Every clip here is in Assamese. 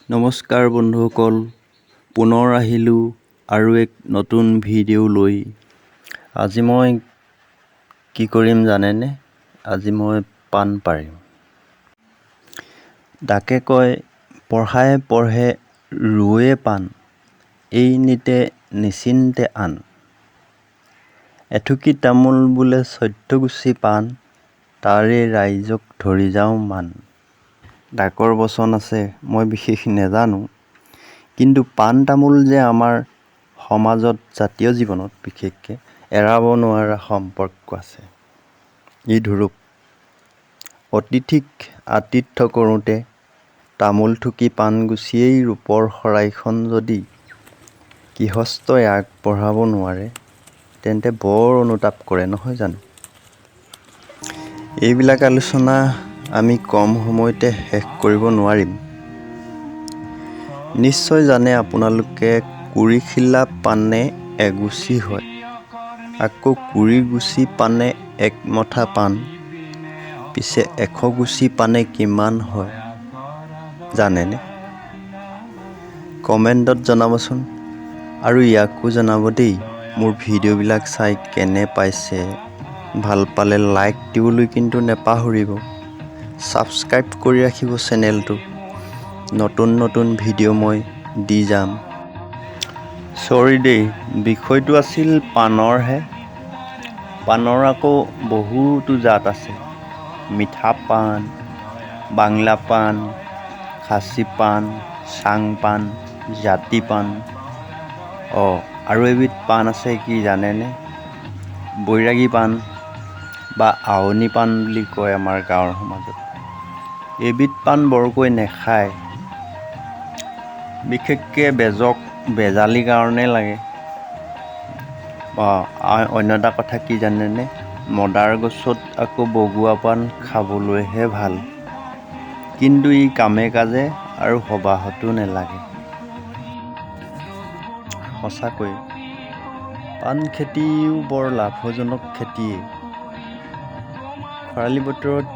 নমস্কাৰ বন্ধুসকল, পুনৰ আহিলোঁ আৰু এক নতুন ভিডিঅ' লৈ। আজি মই কি কৰিম জানেনে? আজি মই পাণ পাৰিম। ডাকে কয়, পঢ়াই পঢ়ে ৰুৱে পাণ, এই নিতে নিচিন্তে আন। এথুকি তামোল বোলে 14 গুচি পাণ, তাৰে ৰাইজক ধৰি যাওঁ মান। ডাকৰ বচন আছে, মই বিশেষ নেজানো, কিন্তু পাণ তামোল যে আমাৰ সমাজত, জাতীয় জীৱনত বিশেষকৈ এৰাব নোৱাৰা সম্পৰ্ক আছে, ই ধুৰূপ। অতিথিক আতিথ্য কৰোঁতে তামোল থুকি পাণ গুচিয়েই ৰূপৰ শৰাইখন যদি গৃহস্থই আগবঢ়াব নোৱাৰে, তেন্তে বৰ অনুতাপ কৰে, নহয় জানো? এইবিলাক আলোচনা আমি কম সময়তে শেষ কৰিব নোৱাৰিম। নিশ্চয় জানে আপোনালোকে, 20 খিলা পাণে এগুচি হয়, আকৌ 20 গুচি পাণে এক মঠা পাণ। পিছে 100 গুচি পাণে কিমান হয় জানেনে? কমেণ্টত জনাবচোন। আৰু ইয়াকো জনাব দেই, মোৰ ভিডিঅ'বিলাক চাই কেনে পাইছে। ভাল পালে লাইক দিবলৈ কিন্তু নেপাহৰিব। ছাবস্ক্ৰাইব কৰি ৰাখিব চেনেলটো, নতুন নতুন ভিডিঅ' মই দি যাম। চৰি দেই, বিষয়টো আছিল পাণৰহে। পাণৰ আকৌ বহুতো জাত আছে, মিঠা পাণ, বাংলা পাণ, খাচী পাণ, চাং পাণ, জাতি পাণ। অঁ, আৰু এবিধ পাণ আছে, কি জানেনে? বৈৰাগী পাণ বা আৱনি পাণ বুলি কয় আমাৰ গাঁৱৰ সমাজত। এইবিধ পাণ বৰকৈ নেখায়, বিশেষকৈ বেজক বেজালিৰ কাৰণে লাগে। অঁ, অন্য এটা কথা কি জানেনে? মদাৰ গছত আকৌ বগোৱা পাণ খাবলৈহে ভাল, কিন্তু ই কামে কাজে আৰু সবাহতো নেলাগে। সঁচাকৈ পাণ খেতিও বৰ লাভজনক খেতিয়েই। খৰালি বতৰত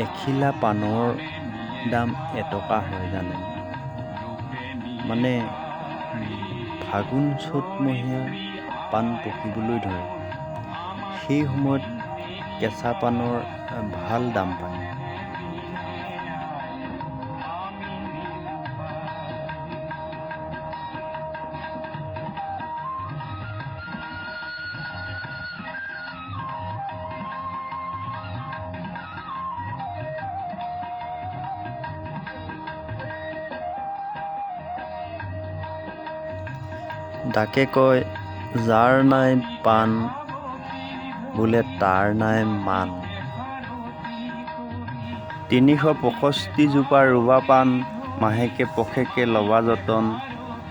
এখিলা পাণৰ দাম 1 টকা হয়, জানেনে? মানে ফাগুন চ'তমহীয়া পাণ পকিবলৈ ধৰে, সেই সময়ত কেঁচা পাণৰ ভাল দাম পায়। ডাকে কয়, যাৰ নাই পাণ বোলে তাৰ নাই মান। 365 জোপা ৰুবা পাণ, মাহেকে পষেকে ল'বা যতন,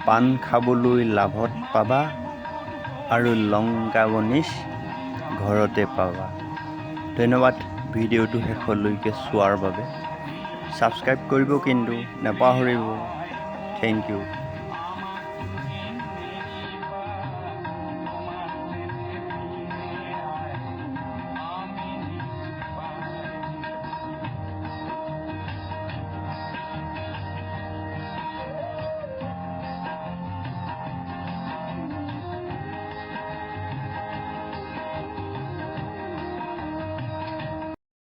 পাণ খাবলৈ লাভত পাবা আৰু লংকা বনিছ ঘৰতে পাবা। ধন্যবাদ ভিডিঅ'টো শেষলৈকে চোৱাৰ বাবে। ছাবস্ক্ৰাইব কৰিব কিন্তু নেপাহৰিব। Thank U.